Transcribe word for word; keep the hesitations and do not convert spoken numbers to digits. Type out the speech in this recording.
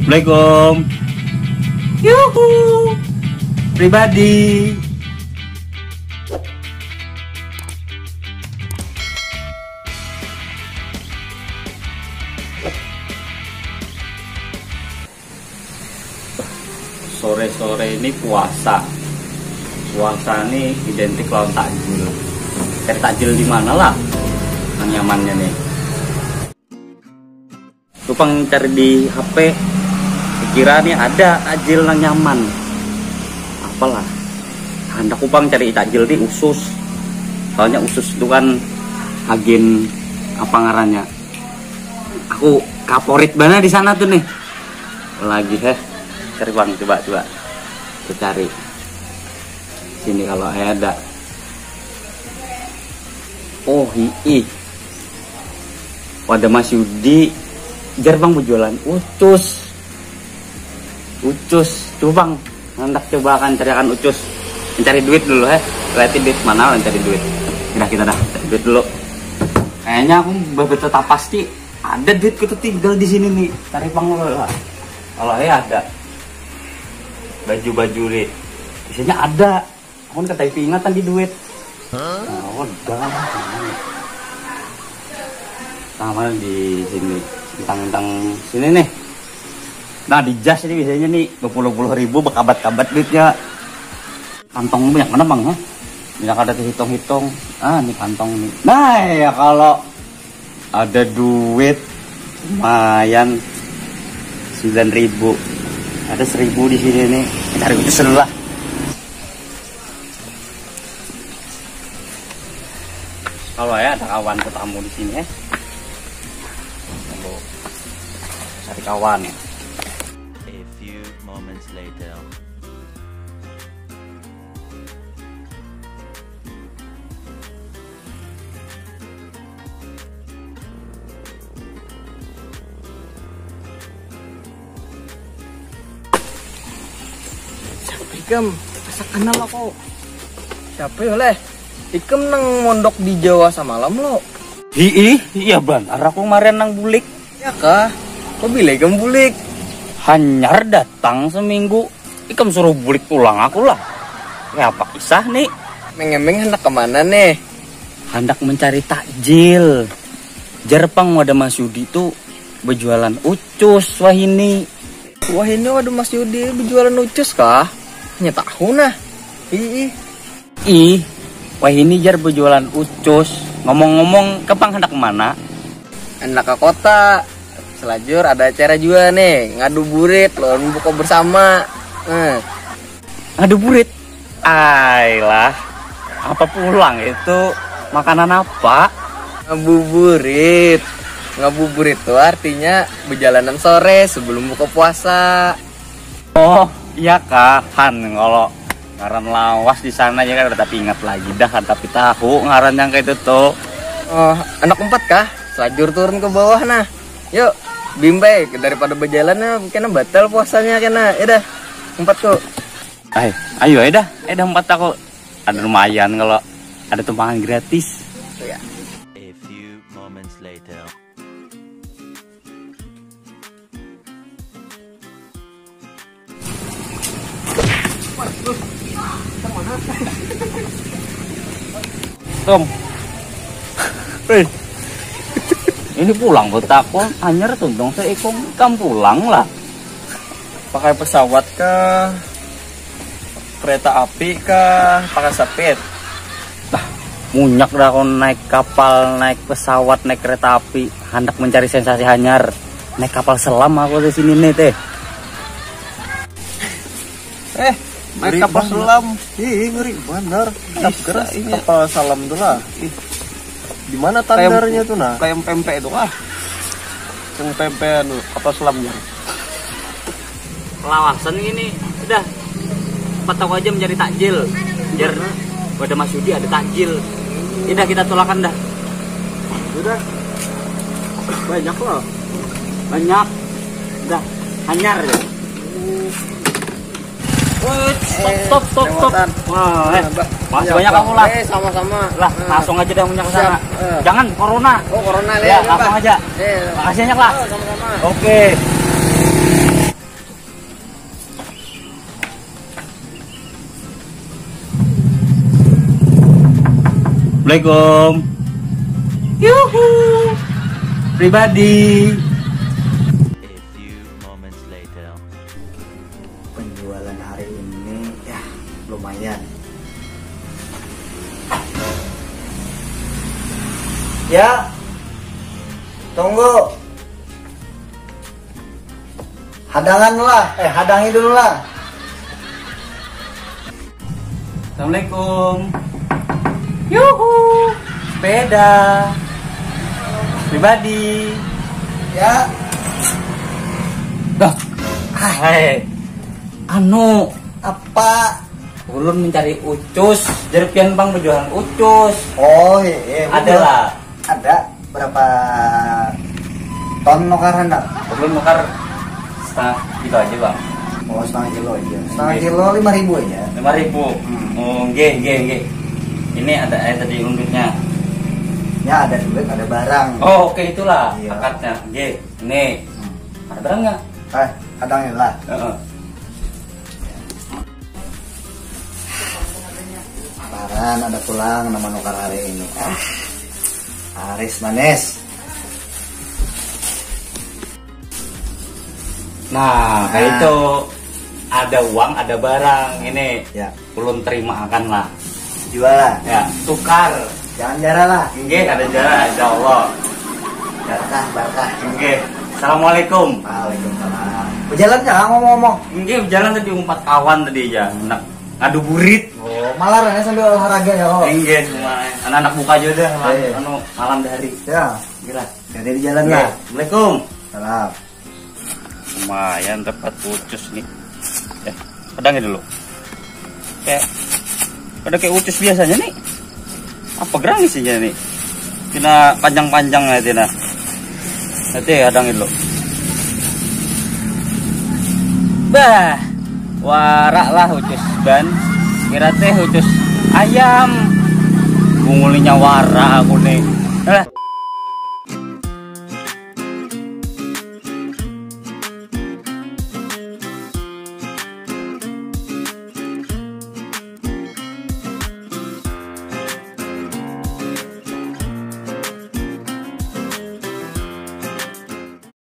Assalamualaikum. Yuhu. Pribadi. Sore-sore ini puasa. Puasa ini identik lawan takjil. Cari takjil di mana lah? Yang nyamannya nih. Lupang cari di H P. Kira nih ada takjil nang nyaman. Apalah. Handak lupang cari takjil di Usus. Soalnya Usus itu kan agen apa ngarannya. Aku kaporit bana di sana tuh nih. Lagi heh. Cari bang, coba coba. Kita cari. Sini kalau ada. Oh, hiih. Wadah Mas Yudi. Jar bang berjualan ucus. Ucus. Tuh bang. Hendak coba akan cariakan ucus. Mencari duit dulu heh. Lihat duit mana, mencari duit. Udah kita dah cari duit dulu. Kayaknya aku beberapa pasti ada duitku tuh tinggal di sini nih. Cari pang dulu lah. Kalau ya ada. Baju-baju nih. Biasanya ada. Aku kan kata ingatan di duit. Nah, udah. Sama di sini. Tentang-tentang sini nih. Nah, di jas ini biasanya nih dua puluh ribu berkabat-kabat duitnya. Kantong banyak mana bang? Hah? Bila kada dihitung-hitung, ah, ini kantong nih. Nah, ya kalau ada duit lumayan sembilan ribu. Ada seribu di sini nih. Cari itu lah. Kalau ya ada kawan tetamu di sini ya. Tunggu. Cari kawan ya. A few moments later. Siapa ikam? Asa kenal aku. Siapa ya leh? Ikam nang mondok di Jawa samalam lo? Hiih, iya banar aku kemarin nang bulik. Ya kah? Kok bila ikam bulik? Hanyar datang seminggu. Ikam suruh bulik pulang aku lah. Ya apa kisah nih? Mengemeng hendak kemana nih? Hendak mencari takjil. Jar pang wadah Mas Yudi tuh berjualan ucus wahini. Wahini wadah Mas Yudi berjualan ucus kah? Hanya tahu nah. Ii. Ih, wahini jar berjualan ucus. Ngomong-ngomong, kepang hendak kemana? Hendak ke kota. Selajur ada acara juga nih, ngadu burit, lawan buka bersama. Nah. Ngadu burit? Ailah, apa pulang itu? Makanan apa? Ngabuburit. Ngabuburit itu artinya berjalanan sore sebelum buka puasa. Oh, iya kah? Han, kalau ngaran lawas di sana ya kan, tapi ingat lagi dah kan, tapi tahu ngaran yang kayak itu tuh. Oh, anak empat kah? Selajur turun ke bawah nah. Yuk, bimbai daripada berjalan ya, kena batal puasanya kena. Ya dah, empat tuh. Ay, ayo ya dah, eh dah empat aku. Ada lumayan kalau ada tumpangan gratis. Ya. A few moments later. Tom. Hei. Ini pulang kota aku hanyar tuntung seikung kam pulang lah. Pakai pesawat ke kereta api ke pakai sepit. Nah, munyak dah aku naik kapal, naik pesawat, naik kereta api, hendak mencari sensasi hanyar. Naik kapal selam aku di sini nih teh. Eh, naik kapal selam. Ih, ngeri benar. Ini kapal selam tuh lah. Ih. Di mana tandarnya tuh nah? Kayak pempek itu kah? Yang pempek anu, kapal selamnya. Lawasan gini, udah. Empat tahu aja mencari takjil. Jar, pada Mas Yudi ada takjil. Udah kita tolakan dah. Udah. Banyak loh. Banyak. Udah. Hanyar ya. Woi, stop, stop, stop, stop. Wah, eh. Makasih banyak kamu lah. Eh, sama-sama. Lah, langsung aja dah punya ke sana. Jangan corona. Oh, corona ya. Langsung aja. Makasih banyak lah. Oh, sama-sama. Oke. Assalamualaikum. Yuhu. Pribadi. A few moments later. Penjualan hari ini ya lumayan. Ya, tunggu. Hadangan lah, eh, hadangi dulu lah. Assalamualaikum. Yuhu. Sepeda. Pribadi. Ya. Dah. Hai. Anu, apa? Ulun mencari ucus, jadi pian pang bejualan ucus. Oh, iya, iya. Ada lah. Ada berapa ton nukar hendak? Ulun nukar setengah kilo aja, Bang. Oh, setengah kilo aja. Setengah kilo lima ribu aja. Lima ribu. Hmm. Oh, nggih, nggih, nggih. Ini ada air tadi undutnya. Ya, ada duit, ada barang. Oh, oke, itulah akadnya. Iya. Nggih, ini. Hmm. Ada barang nggak? Eh, ada nggak lah? Heeh. Paran ada pulang nama nukar hari ini. Ah, laris manis. Nah, kayak itu ada uang, ada barang. Ini ya. Ulun terima akan lah. Jual lah. Ya, tukar. Jangan jara lah. Nggih, ada jara, insya Allah. Barkah, barkah. Nggih. Assalamualaikum. Waalaikumsalam. Berjalan kah ngomong-ngomong? Nggih, berjalan tadi umpat kawan tadi aja. Nak ngadu burit. Oh, malar ya sambil olahraga ya, oh. Nggih, semua. Anak-anak buka aja dah, iya. Anu, malam dari. Ya. Gila. Jadi di jalan lah. Assalamualaikum. Salam. Lumayan dapat ucus nih. Eh, pedangnya dulu. Kayak pada kayak ucus biasanya nih. Apa gerang isinya nih? Tina panjang-panjang ya tina. Nanti hadangin dulu. Bah, warak lah ucus ban. Kira teh ucus ayam. Bungulinya warak aku nih. Alah.